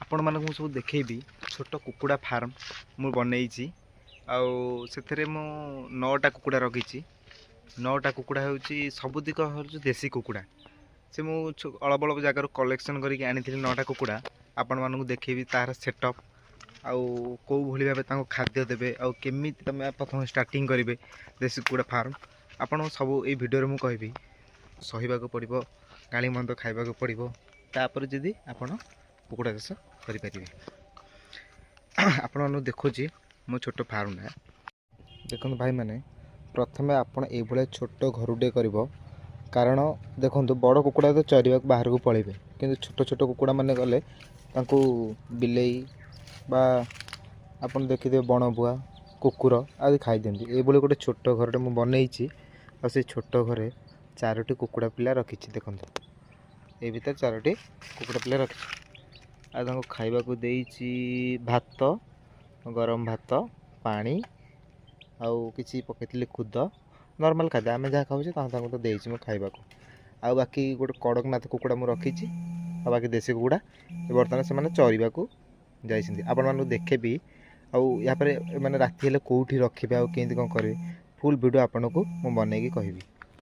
ଆପଣମାନଙ୍କୁ ମୁଁ ସବୁ ଦେଖେଇବି। ଛୋଟ କୁକୁଡ଼ା ଫାର୍ମ ମୁଁ ବନେଇଛି ଆଉ ସେଥିରେ ମୁଁ 9ଟା କୁକୁଡ଼ା ରଖିଛି। 9ଟା କୁକୁଡ଼ା ହେଉଛି, ସବୁତିକ ହେଉଛି ଦେଶୀ କୁକୁଡ଼ା। ସେ ମୁଁ ଅଳ୍ପ ଅଳ୍ପ ଜାଗାରୁ କଲେକ୍ସନ୍ କରିକି ଆଣିଥିଲି 9ଟା କୁକୁଡ଼ା। ଆପଣମାନଙ୍କୁ ଦେଖେଇବି ତାହାର ସେଟଅପ୍ ଆଉ କେଉଁ ଭଳି ଭାବେ ତାଙ୍କୁ ଖାଦ୍ୟ ଦେବେ ଆଉ କେମିତି ତୁମେ ପ୍ରଥମେ ଷ୍ଟାର୍ଟିଂ କରିବେ ଦେଶୀ କୁକୁଡ଼ା ଫାର୍ମ, ଆପଣ ସବୁ ଏଇ ଭିଡ଼ିଓରେ ମୁଁ କହିବି। ସହିବାକୁ ପଡ଼ିବ, ଗାଳି ମନ୍ଦ ଖାଇବାକୁ ପଡ଼ିବ, ତାପରେ ଯଦି ଆପଣ କୁକୁଡ଼ା ଚାଷ କରିପାରିବେ। ଆପଣମାନଙ୍କୁ ଦେଖୁଛି ମୋ ଛୋଟ ଫାର୍ମଟା। ଦେଖନ୍ତୁ ଭାଇମାନେ, ପ୍ରଥମେ ଆପଣ ଏଇଭଳିଆ ଛୋଟ ଘରୁଟିଏ କରିବ। କାରଣ ଦେଖନ୍ତୁ, ବଡ଼ କୁକୁଡ଼ା ତ ଚରିବାକୁ ବାହାରକୁ ପଳେଇବେ, କିନ୍ତୁ ଛୋଟ ଛୋଟ କୁକୁଡ଼ାମାନେ ଗଲେ ତାଙ୍କୁ ବିଲେଇ ବା ଆପଣ ଦେଖିଥିବେ ବଣବୁଆ କୁକୁର ଆଦି ଖାଇଦିଅନ୍ତି। ଏଇଭଳି ଗୋଟେ ଛୋଟ ଘରଟେ ମୁଁ ବନେଇଛି ଆଉ ସେଇ ଛୋଟ ଘରେ 4ଟି କୁକୁଡ଼ା ପିଲା ରଖିଛି। ଦେଖନ୍ତୁ, ଏଇ ଭିତରେ 4ଟି କୁକୁଡ଼ା ପିଲା ରଖିଛି ଆଉ ତାଙ୍କୁ ଖାଇବାକୁ ଦେଇଛି ଭାତ, ଗରମ ଭାତ, ପାଣି ଆଉ କିଛି ପକାଇଥିଲି ଖୁଦ। ନର୍ମାଲ୍ ଖାଦ୍ୟ ଆମେ ଯାହା ଖାଉଛେ ତାଙ୍କୁ ତ ଦେଇଛି ମୁଁ ଖାଇବାକୁ। ଆଉ ବାକି ଗୋଟେ କଡ଼କନାଥ କୁକୁଡ଼ା ମୁଁ ରଖିଛି ଆଉ ବାକି ଦେଶୀ କୁକୁଡ଼ା ବର୍ତ୍ତମାନ ସେମାନେ ଚରିବାକୁ ଯାଇଛନ୍ତି। ଆପଣମାନଙ୍କୁ ଦେଖେଇବି ଆଉ ୟାପରେ ମାନେ ରାତି ହେଲେ କେଉଁଠି ରଖିବେ ଆଉ କେମିତି କ'ଣ କରିବେ, ଫୁଲ୍ ଭିଡ଼ିଓ ଆପଣଙ୍କୁ ମୁଁ ବନେଇକି କହିବି।